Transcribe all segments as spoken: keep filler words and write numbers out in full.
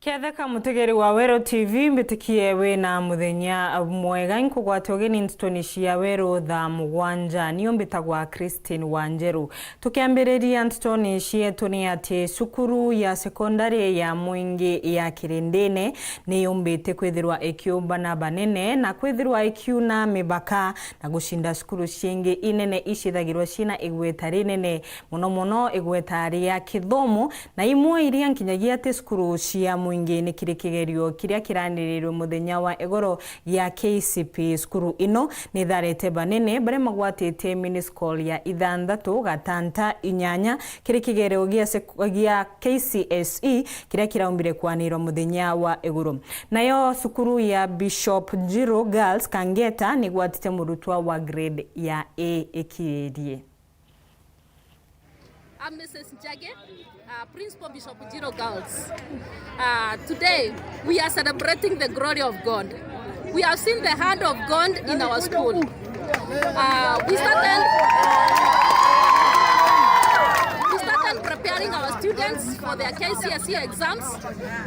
Ketheka mutegeri wa Weru T V, mbitikie wina muthenya mwega. Inkugwate ugeni ntutoni cia Weru thaa mugwanja. Nio mbitagwa Christine Wanjeru. Tukiambiriria ntutoni cietu ni ati cukuru ya sekondari ya Mwingi ya Kirindine niyumbite kwithirwa ikiumbana banene na kwithirwa ikiuna mibaka na gucinda cukuru cingi inene icithagirwa ciina igweta rinene, muno muno igweta ria kithomo, na imwe iria nkinyagia ati cukuru cia Mwingi ni kiri kigerio kiria kiranirirwe muthenya wa igoro gia K C P E. Cukuru ino ni itharete banene baria magwatite mini school ya ithanthatu, gatanta inyanya, kiri kigerio gia sek-, gia K C S E kiria kiraumbire kwanirwa muthenya wa igoro. Nayo cukuru ya Bishop Njiro Girls Kangeta ni gwatite murutwa wa grade ya A ikiririe. I'm Missus Njage, uh, Principal Bishop Njiro Girls. Uh, today, we are celebrating the glory of God. We have seen the hand of God in our school. Uh, we started, we started preparing our students for their K C S E exams,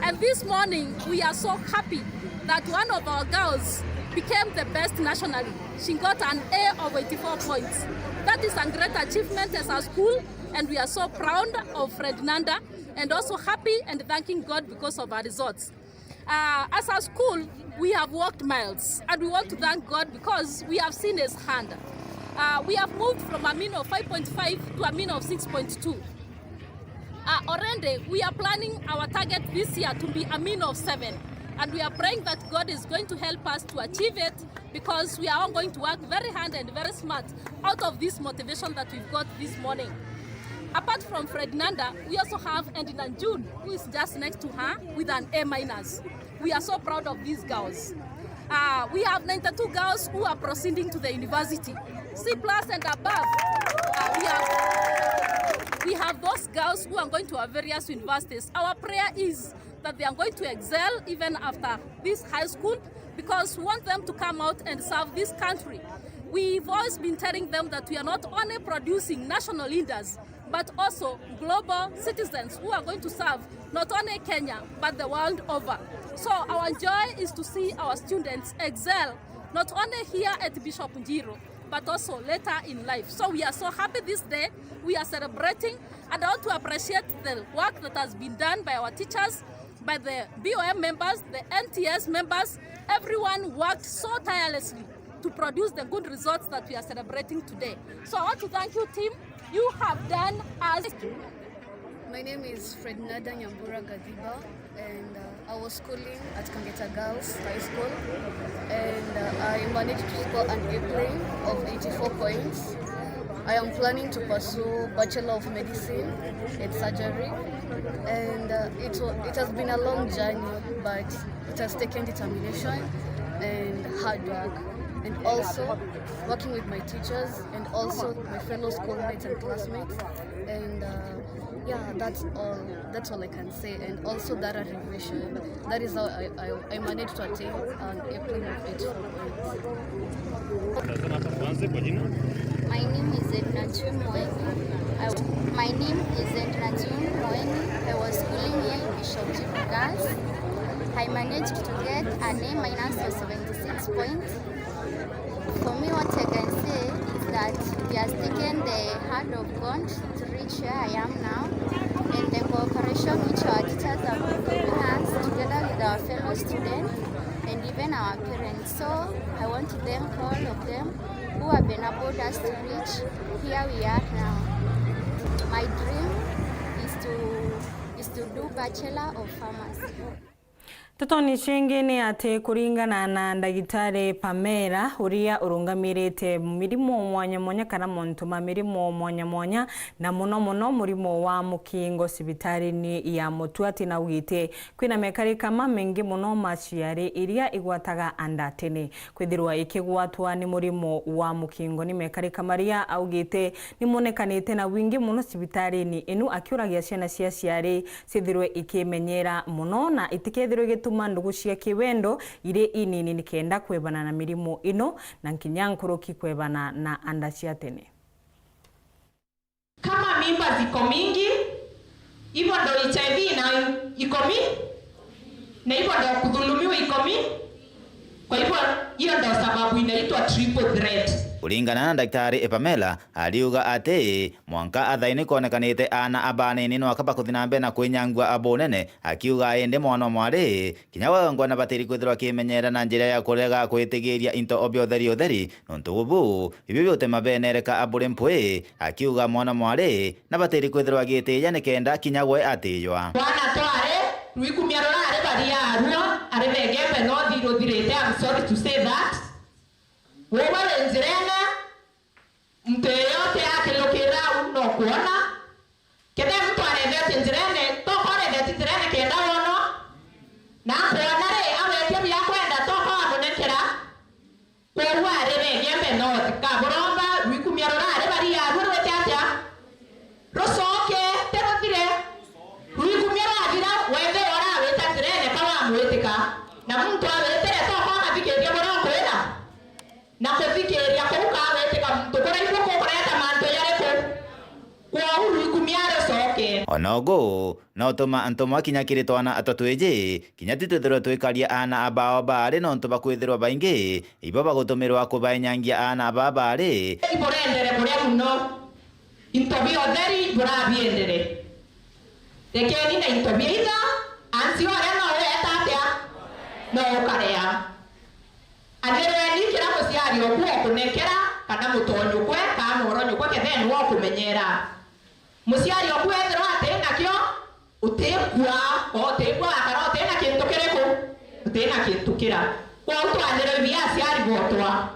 and this morning, we are so happy that one of our girls became the best nationally. She got an A of eighty-four points. That is a great achievement as a school, and we are so proud of Fred Nanda and also happy and thanking God because of our results. Uh, as a school, we have walked miles, and we want to thank God because we have seen His hand. Uh, we have moved from a mean of five point five to a mean of six point two. Uh, already, we are planning our target this year to be a mean of seven, and we are praying that God is going to help us to achieve it, because we are all going to work very hard and very smart out of this motivation that we've got this morning. Apart from Fred Nanda, we also have Edna June, who is just next to her with an A minus. We are so proud of these girls. Uh, we have ninety-two girls who are proceeding to the university, C plus and above. Uh, we have, we have those girls who are going to our various universities. Our prayer is that they are going to excel even after this high school, because we want them to come out and serve this country. We've always been telling them that we are not only producing national leaders, but also global citizens who are going to serve not only Kenya, but the world over. So our joy is to see our students excel, not only here at Bishop Njiro, but also later in life. So we are so happy this day. We are celebrating, and I want to appreciate the work that has been done by our teachers, by the B O M members, the N T S members. Everyone worked so tirelessly to produce the good results that we are celebrating today. So I want to thank you, team. You have done as My name is Frednada Nyambura Gadiba, and uh, I was schooling at Kangeta Girls High School, and uh, I managed to score an A plus of eighty-four points. I am planning to pursue Bachelor of Medicine and Surgery, and uh, it, wa- it has been a long journey, but it has taken determination and hard work, and also working with my teachers and also my fellow schoolmates and classmates. And uh, yeah, that's all. That's all I can say. And also that arrivation. That is how I, I, I managed to attain an A plus of eighty-four points. Tuanze kwa jina. My name is Edna June Moeni. I, my name is Edna June Moeni. I was schooling here in Bishop Jimmy Girls. I managed to get an A minus of seventy-six points. For me, what I can say is that he has taken the hand of God to reach where I am now, and the cooperation which our teachers have been giving us together with our fellow students and even our parents. So I want to thank all of them who have enabled us to reach here we are now. My dream is to is to do Bachelor of Pharmacy. Ndeto ni cingi ni ati, kuringana na ndagitari Pamela, uria urungamirite mirimo mwanya mwanya kana montu ma mirimo mwanya mwanya, na muno muno murimo wa mukingo cibitarini ya Mutuati, naugite kwina mekarika mamaingi muno ma ciari iria igwataga andatene kwithirwa ikigwatwa ni murimo wa mukingo. Ni mekarika maria augite ni monekanite na wingi muno cibitarini inu, akiuragia ciana cia ciari cithirwe ikimenyera muno na itikethirwe igituma ndugu cia kiwendo iri inini, nikenda kwebana na mirimu ino na nkinya nkuruki kwebana na anda cia tene. Kama mimba ziko mingi, hivyo ndo H I V ina-, iko mi-, Na hivyo ndo kudhulumiwa ikomi. Kwa hivyo, hiyo ndo sababu inaitwa triple threat. Kuringana na Daktari Pamela, ariuga ati mwanka athaini kwonekanite aana abanini no akaba kuthi na mbere na kwinyangua abunene, akiuga indi mwana o mwari kinya we ngwana batiri kwithirwa akimenyera na njira ya kurega kwitigiria into obia utheri utheri, nontu bubu ibio biutema benereka aburi mpwi, akiuga mwana o mwari na batiri kwithirwa agitiija nikenda kinya gwe atiijwa. Twana twari rwikumia rurari baria aruo ari begembe no thiruthirite, I'm sorry to say that. Wowe wi njirene, mtu yeyote akilukira au no kuona. Kethe mtu aretheti njirene, toka uretheti njirene kenda wono. Na akwona ri, awetie bia kwenda, toka wamunekera. Kwoou ari begembe no tikaburomba, rwikumia rurari baria aruo rwite atia? Rucoke, ti ruthire. Rwikumia rwathira, wethirwa urawita njirene ka wamwitika. Na muntu awitire toka akathikiria buria ukwira. Na kuthikiria kuu kawitika muntu kuraihu kukureta mantu jariku? Kwoou rwikumia rucoke. Ona ugu, no utuma antu mwa kinya kiri twana twa twiji, kinya tu twithirwe twikaria aana abao baari nontu bakwithirwa baingi ibo bagutumirwa kubaenyangia aana abaa baari. Iburendere buria muno, into bia utheri burabiendere. Rekeni na into bia itha, ansi uria no ueta atia? No ukaria. Anirweni kira muciari oku okunenkera, kana mutonyukwe, kana mworonyukwe, kethe niwe okumenyera. Muciari oku ethirwa ati nakio, utikua, o utikua, kana utina kintu kiriku? Utina kintu kira. Kwou twanirwe bia aciari botwa.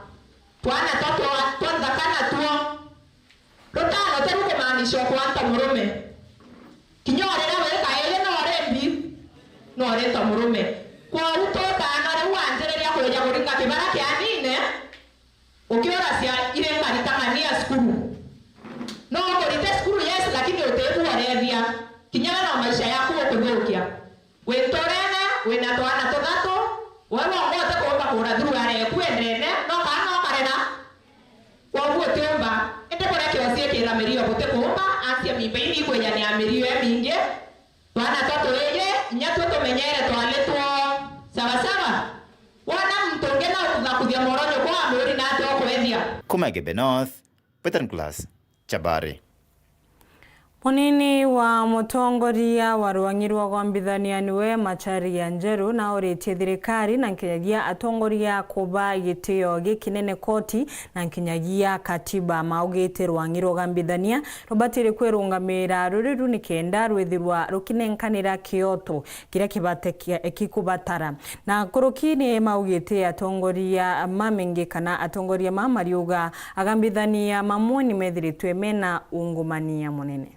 Twana twa twa twa nthaka natuo. Rutano ti rukumaanisha ukwanta murume. Kinya urira wikairi no uri mbi, no uri ta murume. Kwou tutano riu wanjiriria kwija kuringa kibara kia nine, ukiuracia iri nkarita ng'ania cukuru. No ukurite cukuru, yes, lakini utibu urethia. Kinya we no maisha yaku ukuthukia. Wi nturene, wina twana tuthatu, we wongo utikumba kura through areku endene, no kana no karera. Kwoguo utiumba, indi buria kiosie kira mirio butikuumba, ansia mimba imi ikwijania mirio imingi, twana twa tuiji, inya tuo tumenyere twalitwo sawasawa. Wona muntu ungi no kuthakuthia mworonyo kwa mwiri na ati ukwethia. Kuma Igembe North, Peter Nicholas, Chabari. Munini wa mutongoria wa rwang'i rwa Gwambithania niwe Macharia Njeru nauritie thirikari na nkinyagia atongoria kuba gitio gikinene koti na nkinyagia katiba. Maugite rwang'i rwa Gwambithania rubatire kwirungamira ruri ru nikenda rwithirwa rukinenkanira kioto kiria kibate kia-, kikubatara. Na nkuruki ni maugite atongoria mamengi kana atongoria ma mariuga agambithania mamwe ni methiritwe mena ungumania munene.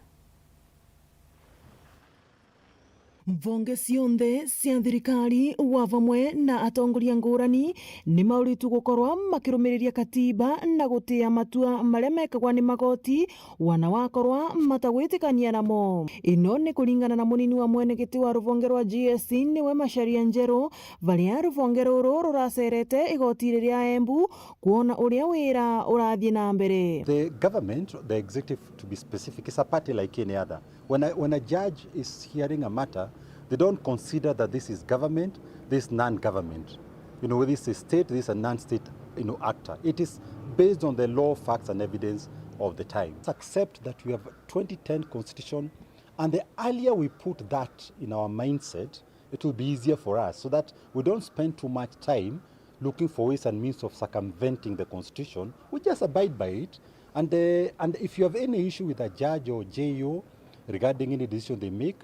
Mvonge cionthe cia thirikari wa vamwe na atongoria ngurani ni mauritwe gukorwa makirumiriria katiba na gutia matua maria mekagwa ni magoti wana wakorwa matagwitikania namo. Ino ni kuringana na munini wa mwenegiti wa ruvonge rwa G S C niwe Macharia Njeru, varia ruvonge ruru ruracerete igoti riria Embu kwona uria wira urathie na mbere. The government, the executive to be specific, is a party like any other. When a, when a judge is hearing a matter, they don't consider that this is government, this is non-government. You know, this is state, this is a non-state, you know, actor. It is based on the law, facts and evidence of the time. Let's accept that we have twenty ten constitution, and the earlier we put that in our mindset, it will be easier for us so that we don't spend too much time looking for ways and means of circumventing the constitution. We just abide by it. And, uh, and if you have any issue with a judge or J O regarding any decision they make,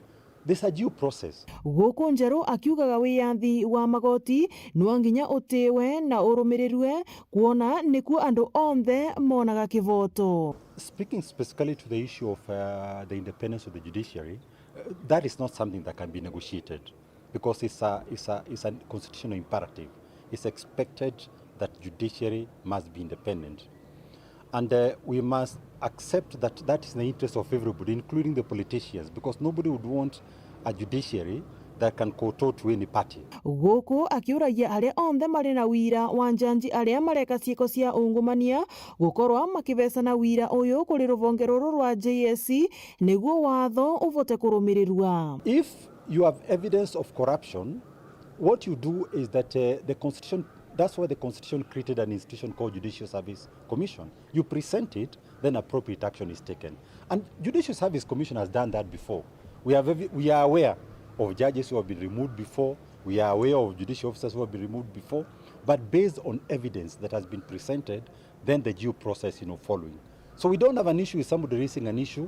there's a due process. Guku Njeru akiugaga wiyathi wa magoti nwa nginya utiwe na urumirirwe, kwona nikuo andu onthe monaga kivoto. Speaking specifically to the issue of, uh, the independence of the judiciary, uh, that is not something that can be negotiated. Because it's a, it's a, it's a constitutional imperative. It's expected that judiciary must be independent. And, uh, we must accept that that is in the interest of everybody, including the politicians, because nobody would want a judiciary that can kowtow to any party. Guku akiuragia aria onthe mari na wira wa njanji aria mareka ciiko cia ungumania gukorwa makibecana wira uyu kuri ruvonge ruru rwa J S C niguo watho uvote kurumirirwa. If you have evidence of corruption, What you do is that, uh, the constitution, that's why the constitution created an institution called Judicial Service Commission. You present it, then appropriate action is taken. And Judicial Service Commission has done that before. We have, we are aware of judges who have been removed before. We are aware of judicial officers who have been removed before. But based on evidence that has been presented, then the due process, you know, following. So we don't have an issue with somebody raising an issue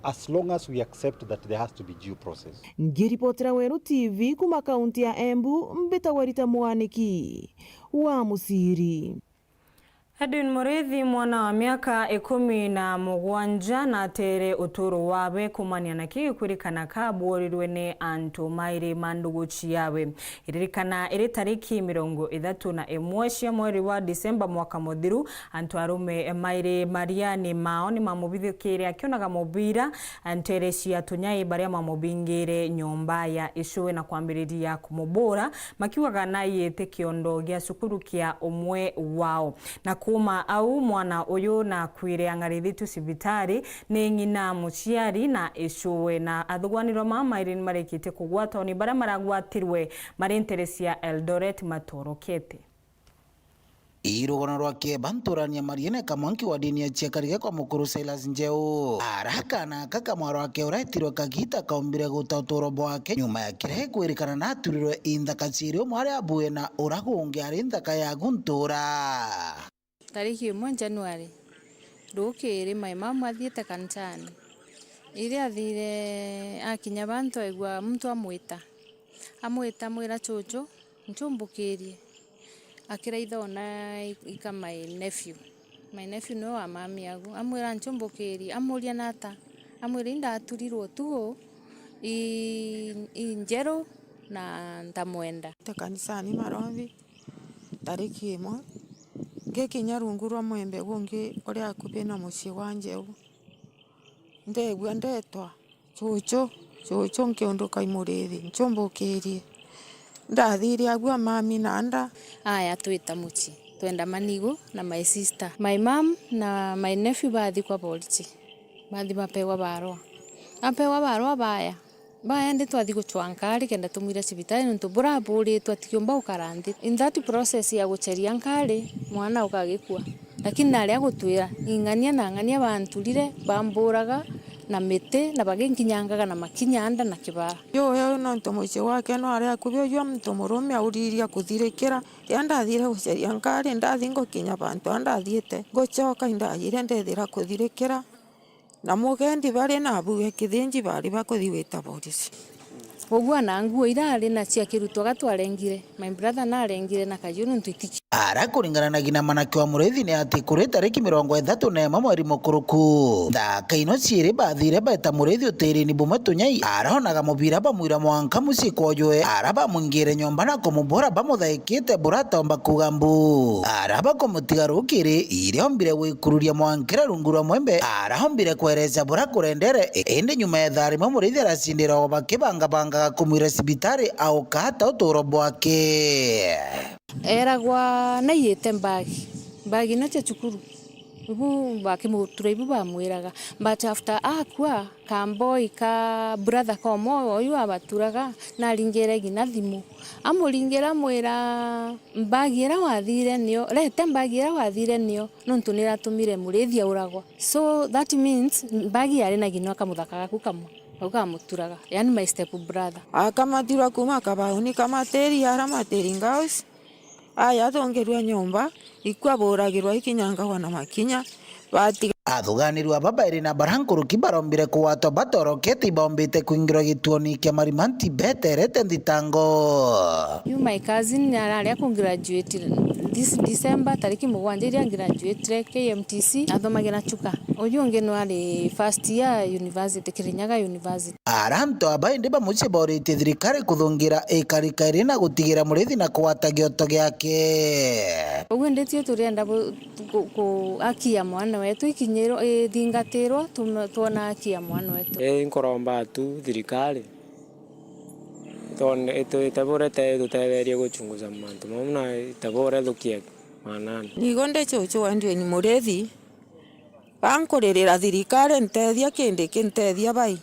as long as we accept that there has to be due process. Ngiripotera Weru T V kuma kaunti ya Embu, mbitagwa Rita Mwaniki wa Musiri. Edwin Muriithi, mwana wa miaka ikumi na mugwanja, na ateere utuuro wawe kumania na ki gikwirikana kabworirwe ni antu mairi ma ndugu ciawe. Iririkana iri tariki mirongo ithatu na imwe cia mweri wa Disemba mwaka muthiru, antu arume mairi mariani mao ni mamubithikiire akionaga mubira nteere cia tunyai baria mamubingire nyomba ya icue na kwambiriria kumubura, makiugaga naiyite kiondo gia cukuru kia umwe wao. Na kuuma au, mwana uyu nakwire ang'arithitue cibitari ni ng'ina muciari na icue, na athuganirwa maa mairi ni marikitie kugwatwa ni baria maragwatirwe mari nteere cia Eldoret matorokete. Ii rugano rwa kieba nturania Mariene Kamwanki wa dini ya Chiakariga kwa mukuru Silas Njeu. Ara kaana aka kamwaro ake uretirwe kagiita kaumbire guta utuuro bwake nyuma ya kiria gikwirikana naturirwe i nthaka ciiri, umwe ari abue na ura gungi ari nthaka ya guntura. Tariki imwe January, rukiri, my mom athiite kanisani. Riria athiire, akinya bantu aigua muntu amwita. Amwita amwira, "Chuchu, nchumbukirie." Akiraitha ona i-, ika my nephew. My nephew niwe wa mami agu. Amwira, "Nchumbukirie." Amuria, "Nata?" Amwira, "Indaturirwe utugu, i, i njeru na ntamwenda." Te kanisani Marothi. Tariki imwe, ngikinya rungu rwa mwembe gungi uri akubi na mucii wa Njeu, ndeegua ndetwa, "Chuchu, chuchu," nkiunduka i Muriithi, "Nchumbukirie." Ndathiire agua mami na nda. Aya, twita mucii, twenda manigu na my sister. My mom na my nephew bathi kwa borisi, bathi bapewa barua. Bapewa barua baya. Baya ndi twathi gucwa nkari kenda tumwira cibitari, nontu bura aburitwe atikiumba gukara nthi. In that process ya guceria nkari, mwana ukagikua. Lakini nari agutwira, ing'ania na ang'ania banturire, bamburaga na miti, na baginkinyangaga na makinya nda na kibara. Uyu nontu mucii wake nwari akubi, uyu muntu murume auririe kuthirikira. Riria ndathire guceria nkari, ndathi ngukinya bantu aa ndathiite, ngucoka indajire ndethira kuthirikira. Na mugendi bari nabu e kithinji bari bakuthi gwita borisi. Ugua na nguo irari na cia kirutwa gatwarengire, my brother narengire na kaju nontu itiki. Ara kuringana na ng'ina mwanake wa Muriithi ni ati kuri tariki mirongo ithatu na imwe mweri mukuruku, nthaka ino ciiri bathire beta Muriithi utiirini bumwe tunyai, ara onaga mubira bamwira mwanka mucii kwojwe, ara bamwingire nyomba na kumubura bamuthaikite bura ataumba kuuga mbu. Ara bakumutiga rukiri, iria ombire gwikururia mwankira rungu rwa mwembe, ara ombire kwereca bura kurendere, i-, indi nyuma ya ithaa rimwe Muriithi aracindirwa bakibangabangaga kumwira cibitari auka ata utuuro bwake. Eragwa naiyite mbagi, mbagi ino cia cukuru, ibu bakimutura ibu bamwiraga, but after akua, kamboi ka brother ka umwe uyu abaturaga, naringire ng'ina thimu. Amuringire amwira, "Mbagi iria wathire nio, rete mbagi iria wathire nio, nontu niratumire Muriithi auragwa." So that means, mbagi yari na ng'ina kamuthaka gaku kamwe, gau kamuturaga, yani my step brother. Akamatirwa kuma kabauni kamatiri ara matiri ngaus. Aya athongirua nyomba, ikua buragirwa ikinyangagwa na makinya, batiga. Athuganirua babairi na bara nkuruki barombire kugwatwa batorokete, ibaombite kwingirwa gituoni kia Marimanti beterete nthitango. You my cousin arari aku graduate this December, tariki mugwanja iria graduate K M T C, athomagira Chuka. Uyu ungi nwari first year university, Kirinyaga University. Ara antu aba indi bamucii boritie thirikari kuthungira ikarika iri na gutigira Muriithi na kugwata gioto giake. Uguo indi tio turienda bu-, ku-, ku-, aki ya mwana wetu ikinyirwo, ithingatirwo, tum-, twona aki ya mwana wetu. Ii nkuromba tu thirikari itone-, itu-, itabure te-, itutetherie guchunguza mantu mau na itabure ithukie mwanana. Nigo ndi chuchu wa Ndwini Muriithi. Bankuririra thirikari, ntethia kindi kintethia bai.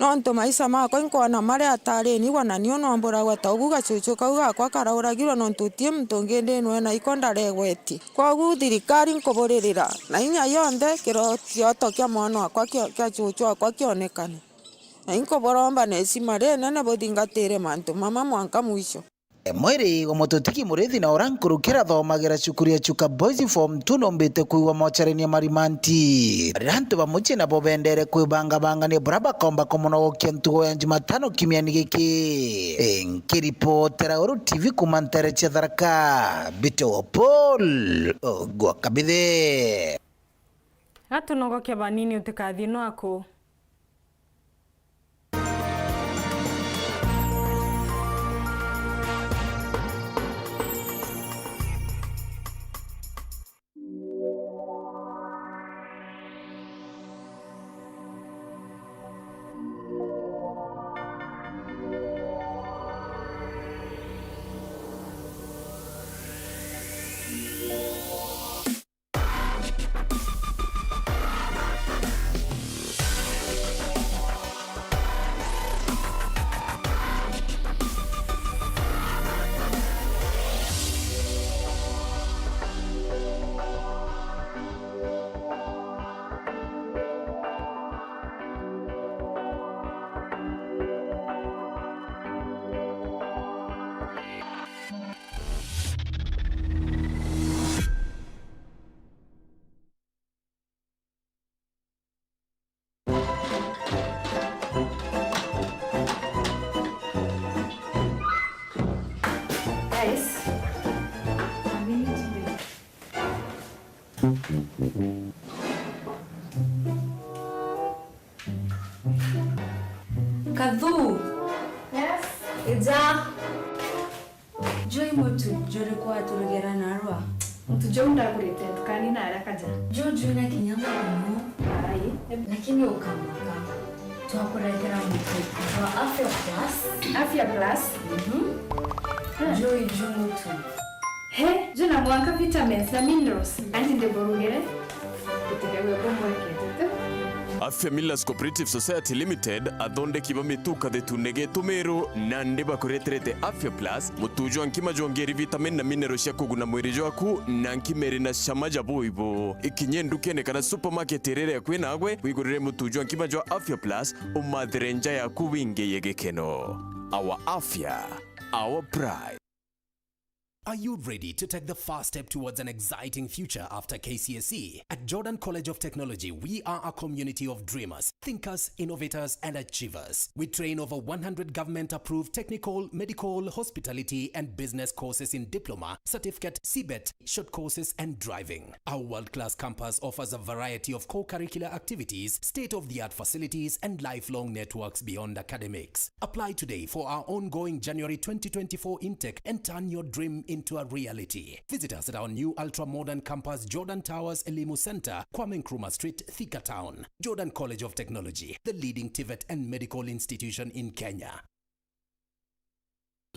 Nontu maisha makwa inkwona mari atarini, gwa na niu nwamburagwa ta ugu gachuchu kau gakwa karauragirwe, nontu uti muntu ungi ndinwe na iko ndaregwetie. Kwogu thirikari nkuburirira na inya yonthe kiro kioto kia mwana wakwa kio-, kia chuchu wakwa kionekane. Na inkuburomba na heshima rinene buthingatire mantu mama mwanka mwisho. Mwiri wa Mututiki Murithi na uria nkurukira athomagira cukuru ya Chuka Boys form two numbite kwigua mochari-ini ya Marimanti. Riria antu ba mucii nabo bendere kwibangabangania buria bakomba kumunogokia ntugo ya Jumatano kiumia-ini giki. Nkiripotera Uru T V kuuma ntere cia Tharaka, Mbito Paul Ogwa Kabithe. Gatunogokia banini utikathie nwaku. Guys, a minute, please. Kathu! Yes? Ija! Juu i mutu juriku waturugera narua? Mutu juu ndagurite ntukani na arakaja. Juu juu na kinya muno. Ai. Lakini ukamaka. Twakuretera mutu jwa Afya Plus. Afya Plus? Mhm. Ah. Juu i juu mutu. He, juu na mwanka vitamins na minerals. Anti ndiburugire. Gutigagwe kumwekete tu. Afya Millers Cooperative Society Limited, athondeki ba mitu Kathetune getu Meru, nandi bakureterete Afya Plus, mutu jwa nkima jwongeri vitamin na mineral cia kuguna mwiri jwaku, na nkima iri na cama ja buibu. Ikinye ndukene kana supermarket iria iri akui nagwe, wigurire mutu jwa nkima jwa Afya Plus, umathire nja yaku wingiye gikeno. Our Afya, our pride. Are you ready to take the first step towards an exciting future after K C S E? At Jordan College of Technology, we are a community of dreamers, thinkers, innovators, and achievers. We train over one hundred government-approved technical, medical, hospitality, and business courses in diploma, certificate, C bet, short courses, and driving. Our world-class campus offers a variety of co-curricular activities, state-of-the-art facilities, and lifelong networks beyond academics. Apply today for our ongoing January twenty twenty-four intake and turn your dream into a reality. Visit us at our new ultra-modern campus, Jordan Towers Elimu Center, Kwame Nkrumah Street, Thika Town. Jordan College of Technology, the leading TVET and medical institution in Kenya.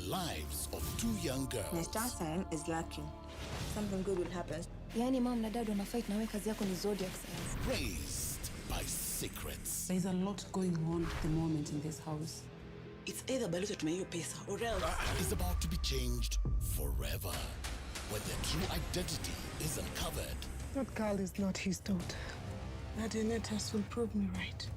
Lives of two young girls. My star sign is lucky. Something good will happen. Yaani, mom na dad wana fight na wewe kazi yako ni zodiac signs. Raised by secrets. There's a lot going on at the moment in this house. It's either Baluta tumia hiyo pesa or else. Is about to be changed forever when their true identity is uncovered. That girl is not his daughter. That Eneta will prove me right.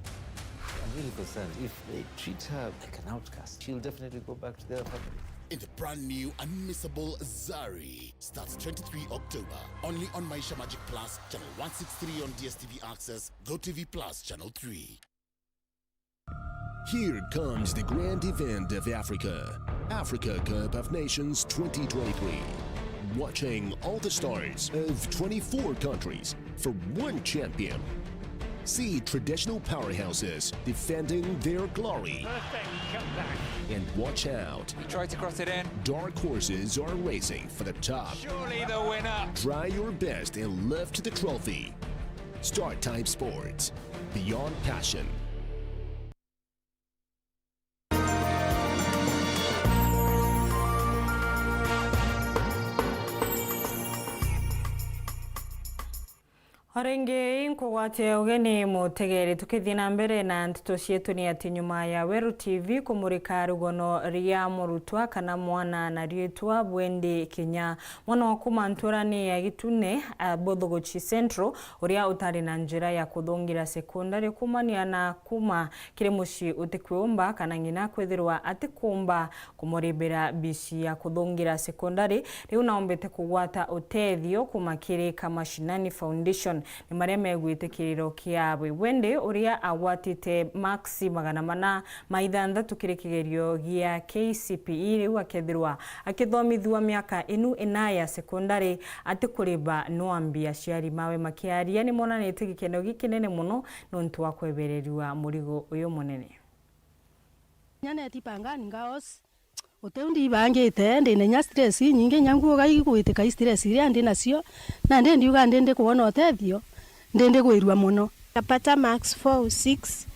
I'm really concerned. If they treat her like an outcast, she'll definitely go back to their family. In the brand new Unmissable Zari starts twenty-three October, only on Maisha Magic Plus, channel one sixty-three on D S T V Access, GoTV Plus, channel three. Here comes the grand event of Africa, Africa Cup of Nations twenty twenty-three. Watching all the stars of twenty-four countries for one champion. See traditional powerhouses defending their glory. Perfect comeback. And watch out. He tried to cross it in. Dark horses are racing for the top. Surely the winner. Try your best and lift the trophy. Start Time Sports. Beyond passion. Ringi nkugwate ugeni mutegeri. Tukithii na mbere na nteto cietu, ni ati nyuma ya Weru T V kumurika rugono ria murutwa kana mwana na riitwa Bwendi Kinya, mwana wa kuma nturani ya Gitune, a, Buthuguchi Central, uria utari na njira ya kuthungira sekondari kumania na kuma kiri mucii utikwiyumba kana ng'ina kwithirwa atikumba kumuribira bici ya kuthungira sekondari, riu naombete kugwata utethio kuma kiri Kamashinani Foundation. Ni maria megwitikiriro kiawe. Wendi uria agwatite maksi magana mana ma ithanthatu kiri kigerio gia K C P E, riu akethirwa akithomithua miaka inu ina ya sekondari atikuriba nwambi. Aciari mawe makiaria ni monanitie gikeno gikinene mono nontu wa kwebererua murigo uyu munene. Nyaneti Pangani Ngaos, utiu ndibangite, ndina inya stress inyingi, inya nguuga igwitika i stress iria ndi nacio, nandi ndiuga ndi ndikwona utethio, ndi ndigwirua mono. Napata marks four au six,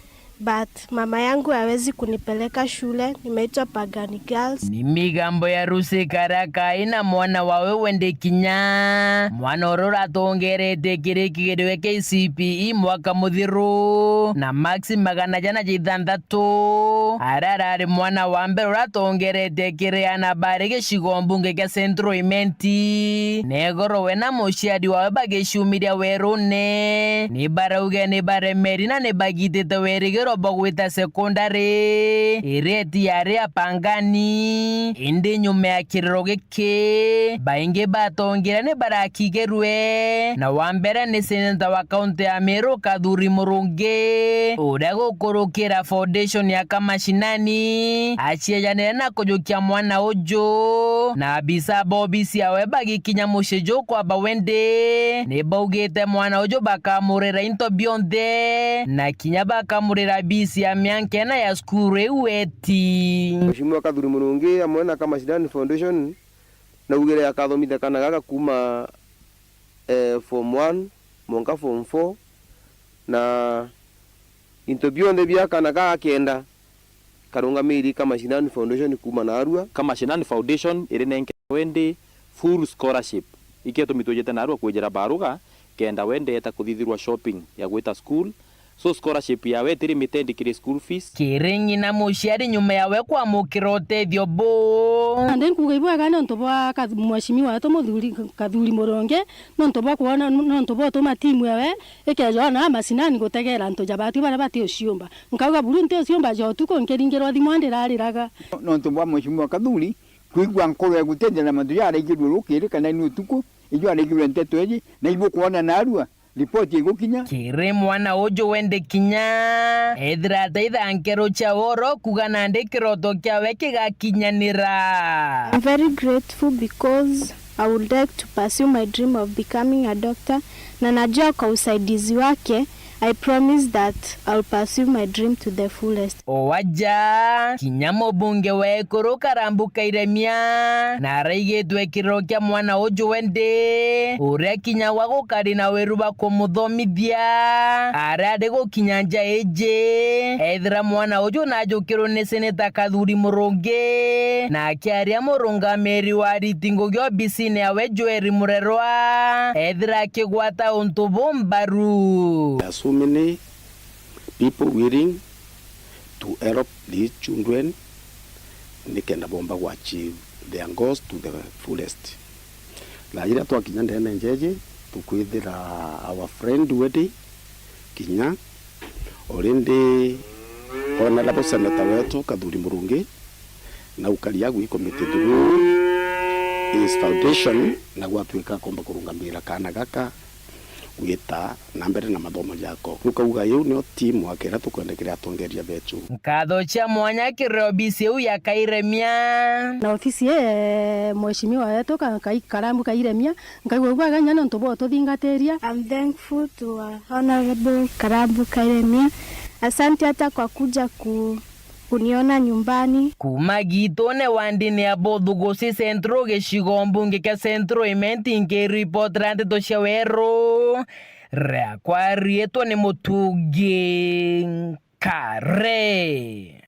but mama yangu hawezi kunipeleka shule, nimeitwa Pangani Girls. Ni migambo ya Lucy Karakai na mwana wawe Wendi Kinya, mwana uria uratongeretie kiri kigerio kia K C P E mwaka muthiru na maksi magana jana ja ithanthatu, aria arari mwana wa mbere uria atongeretie kiri ana bari gicigo mbunge kia Central Imenti. Negoro we na muciari wawe bagiciumiria werune, ni barauga ni baremeri na ni bagitite werigiro bwa gwita sekondari iria iti yari ya Pangani. Indi nyuma ya kiriro giki, baingi batongeria ni barakigerue, na wa mbere ni seneta wa kaunti ya Meru Kathuri Murungi, uria gukurukira foundation ya Kamashinani aciejanire na kujukia mwana uju, na abisa ba obisi yawe bagikinya mucii juu kwamba Wendi, ni baugite mwana uju bakamurira into bionthe, na kinya bakamurira bisi ya mianka ina ya cukuru iu eti. Mheshimiwa Kathuri Murungi amwe na Kamashinani Foundation naugire akathomithia kana gaka kuma, eh, form one mwanka form four, na into bionthe bia kana gaka kenda karungamiri Kamashinani Foundation kuma narua. Kamashinani Foundation iri nenke Wendi full scholarship. Ikio tumi twijite narua kwijira baruga kenda Wendi eta kuthithirwa shopping ya gwita school. So scholarship yawe itiri limited kiri school fees. Kiri ng'ina muciari nyuma yawe kwamukira utethio buu. Nandi nkuuga ibwega nontu bwa Kath-, mheshimiwa wetu Muthuri Kathuri Murungi, nontu bwa kwona, nontu bwa utuma timu yawe ikeja ona Kamashinani gutegera antu ja batu baria batiuciumba. Nkauga buru ntiuciumba ja utuku nkiringirwa thimu ndirariraga. Nontu bwa mheshimiwa Kathuri kwigua nkoro ya gutethera mantu jaraigirwe rukiri kana ni utuku, ijo araigirwe nteto iji, na ibukwona narua. Ripoti igukinya. Kiri mwana uju Wendi Kinya, ethira ataitha nkero cia woro kuga nandi kiroto kiawe kigakinyanira. I'm very grateful because I would like to pursue my dream of becoming a doctor, na najua kwa usaidizi wake, I promise that I'll pursue my dream to the fullest. O aja, kinya mubunge wa ekuru Karambu Kairemia, na araigitwe kiriro kia mwana uju Wendi, uria kinya gwa gukari na wiru bwa kumuthomithia, aria ari gukinya nja iji, ethira mwana uju najukirwe ni seneta Kathuri Murungi, na akiaria murungamiri wa ariti ngugi obisine yawe Joel Murerwa, ethira akigwata untu buu mbaru. There are so many people willing to help these children nikenda bomba gu achieve their goals to the fullest. Na riria twakinya ndene njeji, tukwithira our friend Wendi Kinya, already honorable senator wetu Kathuri Murungi, na ukari agu i committee through his foundation, na gwatuika akomba kurungamira kana gaka gwita na mbere na mathomo jako. Riu kauga iu nio team wake iria tukwenda kiri atongeria betu. Nkatho cia mwanya kiri obisi iu ya Kairemia. Na ofisi ii, mheshimiwa wetu ka-, kai-, Karambu Kairemia, nkaigua bwega inya nontu bwa ututhingatiria. I'm thankful to, uh, Honorable Karambu Kairemia. Asante hata kwa kuja ku-, kuniona nyumbani. Kuma Gitune wandini ya Buthuguci Central gicigo mbunge kia Central Imenti, nkiripotera nteto cia Weru, riakwa riitwa ni Mutungi Nkare.